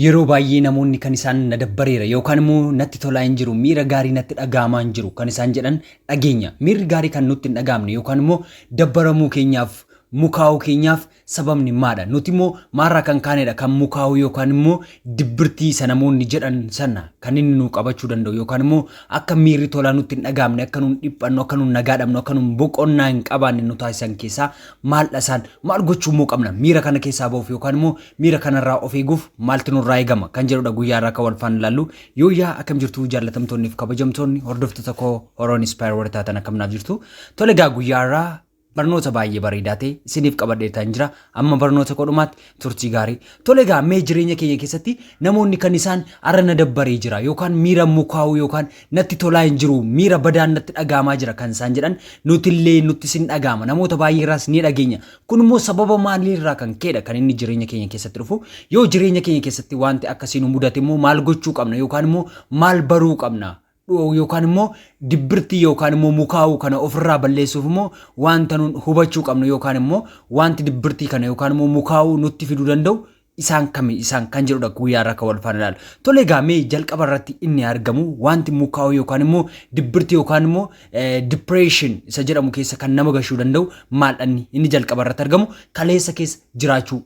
Yeroo baay'ee namoonni kan isaan na dabbareera yookaan immoo natti tolaa hin jiru, miira gaarii natti dhaga'amaa hin jiru kan isaan jedhan dhageenya. Miirri gaarii kan nutti hin dhaga'amne yookaan immoo dabbaramuu keenyaaf, mukaa'uu keenyaaf sababni maadha? Nuti immoo maarraa kan kaanedha kan mukaa'uu yookaan immoo dibbirtii isa namoonni jedhan sana kan inni nu qabachuu danda'u yookaan immoo akka miirri tolaa nutti hin dhaga'amne, akka nuun dhiphannu, akka nuun nagaa dhabnu, akka nuun boqonnaa hin qabaanne nu taasisan keessaa maaldha isaan? Maal gochuu immoo qabna? Miira kana keessaa ba'uuf yookaan immoo miira kanarraa of eeguuf maaltu nurraa eegama kan jedhudha guyyaa irraa kan wal faana ilaallu. Yooyyaa, akkam jirtu jaallatamtoonni fi kabajamtoonni hordoftoota koo Horoon Inspire warri taatan, akkam naaf jirtu? Tole egaa, guyyaa irraa barnoota baay'ee bareedaa ta'e isiniif qabadheetaan jira. Amma barnoota kodhumaatti turtii gaarii. Tole egaa, mee jireenya keenya keessatti namoonni kan isaan arra na dabbaree jira yookaan miira mukaa'uu yookaan natti tolaa hin jiru, miira badaan natti dhaga'amaa jira kan isaan jedhan, nutillee nutti sin dhaga'ama, namoota baay'ee irraas ni dhageenya. Kun immoo sababa maaliirraa kan ka'edha kan inni jireenya keenya keessatti dhufu? Yoo jireenya keenya keessatti wanti akkasii nu mudate immoo maal gochuu qabna yookaan immoo maal baruu qabna? Yookaan immoo dibbirtii yookaan immoo mukaa'uu kana ofirraa balleessuuf immoo wanta nun hubachuu qabnu yookaan immoo wanti dibbirtii kana yookaan immoo mukaa'uu nutti fiduu danda'u isaan kami isaan kan jedhudha guyyaa irraa kan wal faana ilaalu. Tole egaa, mee jalqaba irratti inni argamu wanti mukaa'uu yookaan immoo dibbirtii yookaan immoo depression isa jedhamu keessa kan nama gashuu danda'u maaldhanni inni jalqaba irratti argamu kaleessa keessa jiraachuu.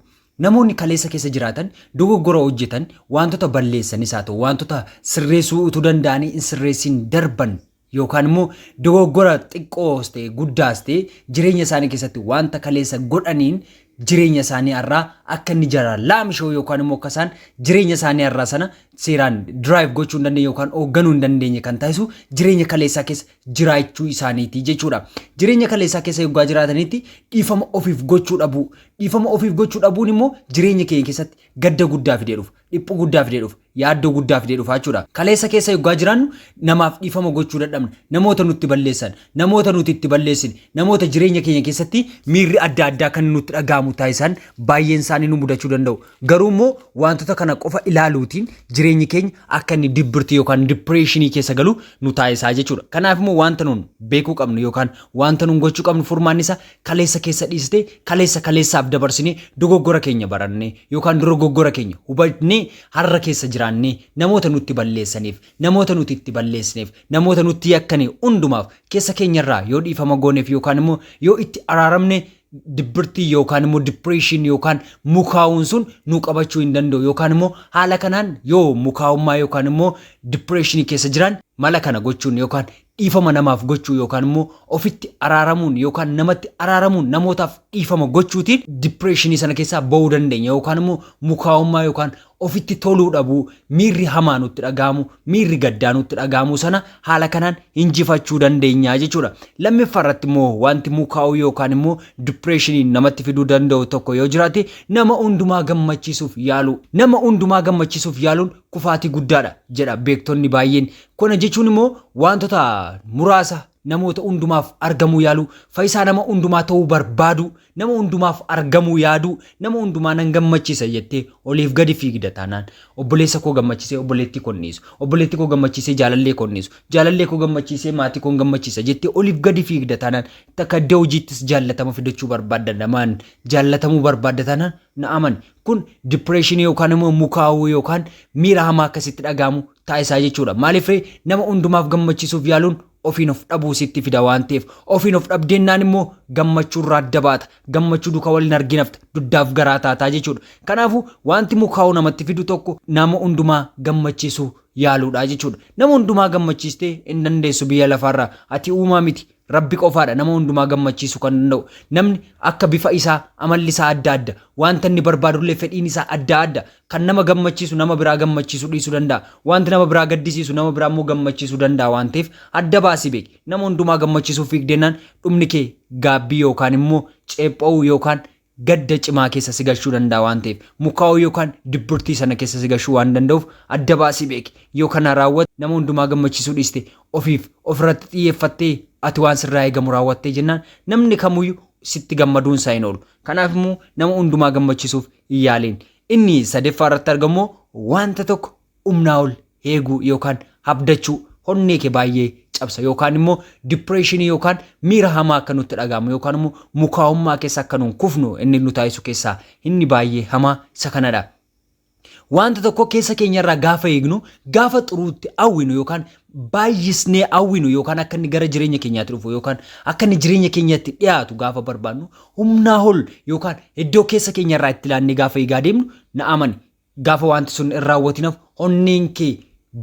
Namoonni kaleessa keessa jiraatan dogoggora hojjetan, wantoota balleessanis haa ta'u, wantoota sirreessuu utuu danda'anii hin sirreessin darban yookaan immoo dogoggora xiqqoos ta'e guddaas ta'e jireenya isaanii keessatti wanta kaleessa godhaniin jireenya isaanii har'aa akka inni jara laamshoo yookaan immoo akka isaan jireenya isaanii har'aa sana seeraan drive gochuu hin dandeenye yookaan hoogganuu hin dandeenye kan taasisu jireenya kaleessaa keessa jiraachuu isaaniiti jechuudha. Jireenya kaleessaa keessa yoggaa jiraatanitti dhiifama ofiif gochuu dhabuu. Dhiifama ofiif gochuu dhabuun immoo jireenya keenya keessatti gadda guddaa fidee dhufa, dhiphuu guddaa fidee dhufa, yaaddoo guddaa fidee dhufa jechuudha. Kaleessa keessa yoggaa jiraannu namaaf dhiifama gochuu dadhabna. Namoota nutti balleessan, namoota nuti itti balleessine, namoota jireenya keenya keessatti miirri adda addaa kan nutti dhaga'amu taasisan baay'een isaanii nu mudachuu danda'u. Garuu immoo wantoota kana qofa ilaaluutiin jireenyi keenya akka inni dibbirtii yookaan depressionii keessa galu nu taasisaa jechuudha. Kanaaf immoo wanta nuun beekuu qabnu yookaan wanta nuun gochuu qabnu, furmaanni isaa kaleessa keessa dhiistee, kaleessa kaleessaaf dabarsinee, dogoggora keenya barannee yookaan dogoggora keenya hubannee, har'a keessa jiraannee, namoota nutti balleessaniif, namoota nuti itti balleessineef, namoota nutti yakkane hundumaaf keessa keenyarraa yoo dhiifama gooneef yookaan immoo yoo itti araaramne, dibbirtii yookaan immoo depression yookaan mukaa'uun sun nu qabachuu hin danda'u. Yookaan immoo haala kanaan yoo mukaa'ummaa yookaan immoo depressionii keessa jiran, mala kana gochuun yookaan dhiifama namaaf gochuu yookaan immoo ofitti araaramuun yookaan namatti araaramuun, namootaaf dhiifama gochuutiin depressionii sana keessaa ba'uu dandeenya yookaan immoo mukaa'ummaa yookaan ofitti toluu dhabuu, miirri hamaa nutti dhaga'amu, miirri gaddaa nutti dhaga'amu sana haala kanaan injifachuu dandeenya jechuudha. Lammaffaa irratti immoo wanti mukaa'uu yookaan immoo depressionii namatti fiduu danda'u tokko yoo jiraate, nama hundumaa gammachiisuuf yaaluu. Nama hundumaa gammachiisuuf yaaluun kufaatii guddaadha jedha beektonni baay'een. Kana jechuun immoo wantoota muraasa namoota hundumaaf argamuu yaaluu, fayyisaa nama hundumaa ta'uu barbaadu, nama hundumaaf argamuu yaaduu, nama hundumaa nan gammachiisa jettee oliif gadi fiigda taanaan, obboleessa koo gammachiisee obboleettii koo dhiisu, obboleettii koo gammachiisee jaalallee koo dhiisu, jaalallee koo gammachiisee maatii koo gammachiisa jettee oliif gadi fiigda taanaan, takka iddoo hojiittis jaallatama fidachuu barbaadda, namaan jaallatamuu barbaadda taanaan, na amani, kun depressionii yookaan immoo mukaa'uu yookaan miira hamaa akkasitti dhaga'amu taasisaa jechuudha. Maaliif ree? Nama hundumaaf gammachiisuuf yaaluun ofiin of dhabuu sitti fida waan ta'eef, ofiin of dhabdeennaan immoo gammachuu irraa adda baata, gammachuu duukaa waliin arginafta, duddaaf garaa taataa jechuudha. Kanaafuu wanti mukaa'uu namatti fidu tokko nama hundumaa gammachiisuu yaaluudha jechuudha. Nama hundumaa gammachiistee hin dandeessu biyya lafaarraa, ati uumaa miti. Rabbi qofaadha nama hundumaa gammachiisuu kan danda'u. Namni akka bifa isaa amalli isaa adda adda. Wanta inni barbaadullee fedhiin isaa adda adda. Kan nama gammachiisu nama biraa gammachiisuu dhiisuu danda'a. Wanti nama biraa gaddisiisu nama biraa immoo gammachiisuu danda'a waan ta'eef, adda baasii beeki. Nama hundumaa gammachiisuuf fiigdennaan dhumni kee gaabbii yookaan immoo ceepha'uu yookaan gadda cimaa keessa si galchuu danda'a waan ta'eef, mukaa'uu yookaan dibbirtii sana keessa si galchuu waan danda'uuf, adda baasii beeki. Yoo kana raawwatte, nama hundumaa gammachiisuu dhiiste, ofiif ofirratti xiyyeeffattee, ati waan sirraa eegamu raawwattee jennaan, namni kamuyyuu sitti gammaduun isaa hin oolu. Kanaaf immoo nama hundumaa gammachiisuuf hin yaaliin. Inni sadaffaa irratti argamu wanta tokko humnaa ol eeguu yookaan abdachuu onnee kee baay'ee cabsa yookaan immoo depressionii yookaan miira hamaa akka nutti dhaga'amu yookaan immoo mukaa'ummaa keessa akka nuun kufnu inni nu taasisu keessaa inni baay'ee hamaa isa kanadha. Wanta tokko keessa keenyarraa gaafa eegnu, gaafa xuruutti hawwinu yookaan baay'isnee hawwinu yookaan akka inni gara jireenya keenyaatti dhufu yookaan akka inni jireenya keenyatti dhiyaatu gaafa barbaadnu, humnaa ol yookaan iddoo keessa keenyarraa itti ilaannee gaafa eegaa deemnu, na amani, gaafa wanti sun hin raawwatinaaf onneen kee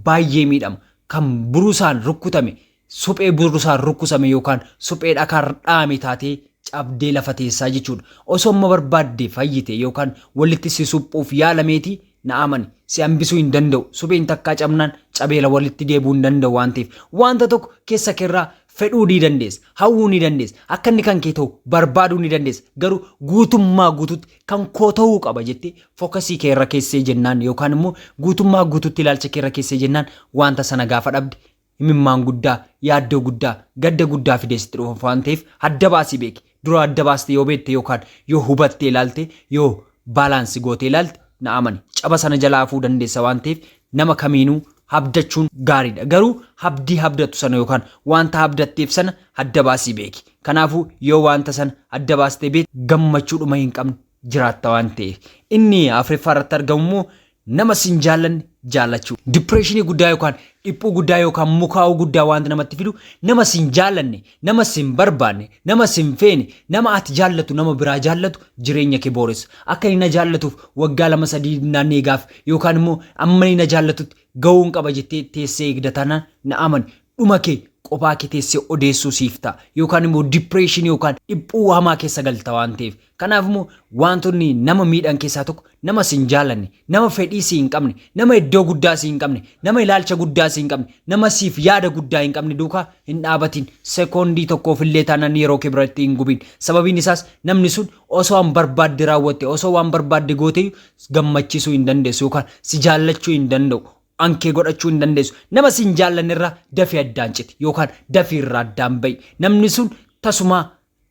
baay'ee miidhama. Kan burusaan rukkutame, suphee burusaan rukkusame yookaan suphee dhakaan dhaame taatee cabdee lafa teessaa jechuudha. Osoo amma barbaadde fayyite yookaan walitti si suphuuf yaalameeti, na amani, si hambisuu hin danda'u. Supheen takkaa cabnaan cabeela, walitti deebi'uu hin danda'u waan ta'eef, wanta tokko keessa keerraa fedhuu ni dandeessa, hawwuu ni dandeessa, akka inni kan kee ta'u barbaaduu ni dandeessa. Garuu guutummaa guututti kan koo ta'uu qaba jettee focus kee irra keessee jennaan yookaan immoo guutummaa guututti ilaalcha kee irra keessee jennaan, wanta sana gaafa dhabde himimmaan guddaa, yaaddoo guddaa, gadda guddaa fidee sitti dhufa waan ta'eef, adda baasii beeki. Dura adda baastee yoo beekte yookaan yoo hubattee ilaalte, yoo balance gootee ilaalte, na amani, caba sana jalaa hafuu dandeessa waan ta'eef, nama kamiinuu abdachuun gaariidha. Garuu abdii abdattu sana yookaan wanta abdatteef sana adda baasii beeki. Kanaafuu yoo wanta sana adda baastee beekte, gammachuudhuma hin qabne jiraatta waan ta'eef. Inni afuraffaa irratti argamu immoo nama sin jaallanne jaallachuu. Depression guddaa yookaan dhiphuu guddaa yookaan mukaa'uu guddaa wanti namatti fidu nama sin jaallanne, nama sin barbaanne, nama sin feene, nama ati jaallatu nama biraa jaallatu jireenya kee booressa. Akka inni na jaallatuuf waggaa 2 3 naannee gaaf yookaan immoo amma inni na jaallatutti ga'uun qaba jettee teessee eegda taanaan, na amani, dhuma kee qophaa kee teessee odeessuu siif ta'a yookaan immoo depression yookaan dhiphuu hamaa keessa galta waan ta'eef. Kanaaf immoo wantoonni nama miidhan keessaa tokko nama sin jaallanne, nama fedhii si hin qabne, nama iddoo guddaa si hin qabne, nama ilaalcha guddaa si hin qabne, nama siif yaada guddaa hin qabne duukaa hin dhaabatin. Sekoondii tokkoof illee taanaan yeroo kee biratti hin gubin. Sababiin isaas namni sun osoo waan barbaadde raawwatte, osoo waan barbaadde goote, gammachiisuu hin dandeessu yookaan si jaallachuu hin danda'u. Ankee godhachuu hin dandeessu. Nama si hin jaallanne irraa dafii addaan citi yookaan dafii irraa addaan ba'i. Namni sun tasumaa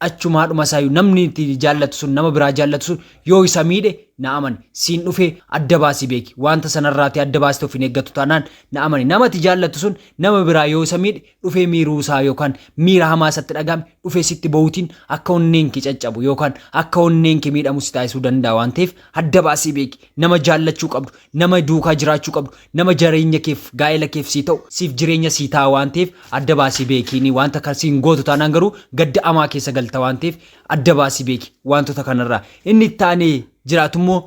achumaadhuma isaayyuu namni itti jaallatu sun nama biraa jaallatu sun yoo isa miidhe, na amani, siin dhufee adda baasii beeki. Wanta sanarraati adda baastee of hin eeggatu taanaan, na amani, nama ati jaallatu sun nama biraa yoo isa miidhe, dhufee miiruu isaa yookaan miira hamaa isatti dhagahame dhufee sitti bahuutiin akka onneen kee caccabu yookaan akka onneen kee miidhamu si taasisuu danda'a waan ta'eef, adda baasii beeki. Nama jaallachuu qabdu, nama duukaa jiraachuu qabdu, nama jireenya keef, gaa'ela keef sii ta'u, siif jireenya sii ta'a waan ta'eef, adda baasii beekiini. Wanta akkasiin gootu taanaan garuu gadda amaa keessa galta waan ta'eef, adda baasii beeki wantoota kanarraa. Inni itti aanee jiraatu immoo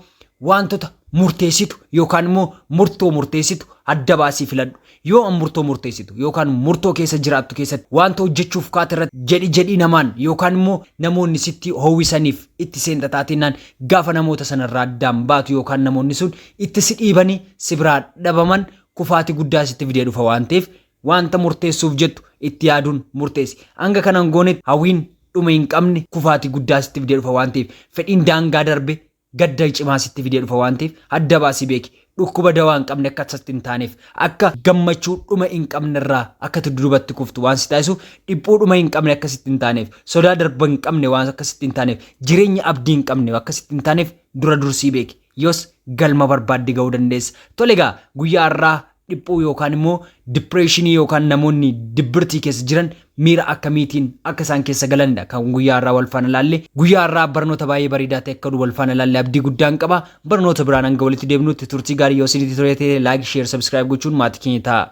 wantoota murteessitu yookaan immoo murtoo murteessitu adda baasii filadhu. Yoo an murtoo murteessitu yookaan murtoo keessa jiraattu keessatti wanta hojjechuuf kaate irratti jedhi jedhii namaan yookaan immoo namoonni sitti howwisaniif itti seenta taateenaan, gaafa namoota sanarraa addaan baatu yookaan namoonni sun itti si dhiibanii si biraa dhabaman, kufaatii guddaa sitti fidee dhufa waan ta'eef, wanta murteessuuf jettu itti yaaduun murteessi. Hanga kanan goonetti hawwiin dhuma hin qabne kufaatii guddaa sitti fidee dhufa waan ta'eef, fedhiin daangaa darbe gadda cimaa sitti fidee dhufa waan ta'eef, adda baasii beeki. Dhukkuba dawaa hin qabne akka sitti hin taaneef, akka gammachuu dhuma hin qabne irraa akka dudubatti kuftu waan si taasisuuf, dhiphuu dhuma hin qabne akka sitti hin taaneef, sodaa darba hin qabne waan akka sitti hin taaneef, jireenya abdii hin qabne akka sitti hin taaneef, dura dursii beeki. Yoos galma barbaadde ga'uu dandeessa. Tole egaa, guyyaa har'aa dhiphuu yookaan immoo depression yookaan namoonni dibbirtii keessa jiran miira akkamiitiin akka isaan keessa galanidha kan guyyaa har'aa wal faana laalle. Guyyaa har'aa barnoota baay'ee bareedaa ta'e akka wal faana laalle abdii guddaan qaba. Barnoota biraan hanga walitti deebinutti turtii gaarii. Yoo isinitti tole ta'e, like, share, subscribe gochuun maatii keenya ta'a.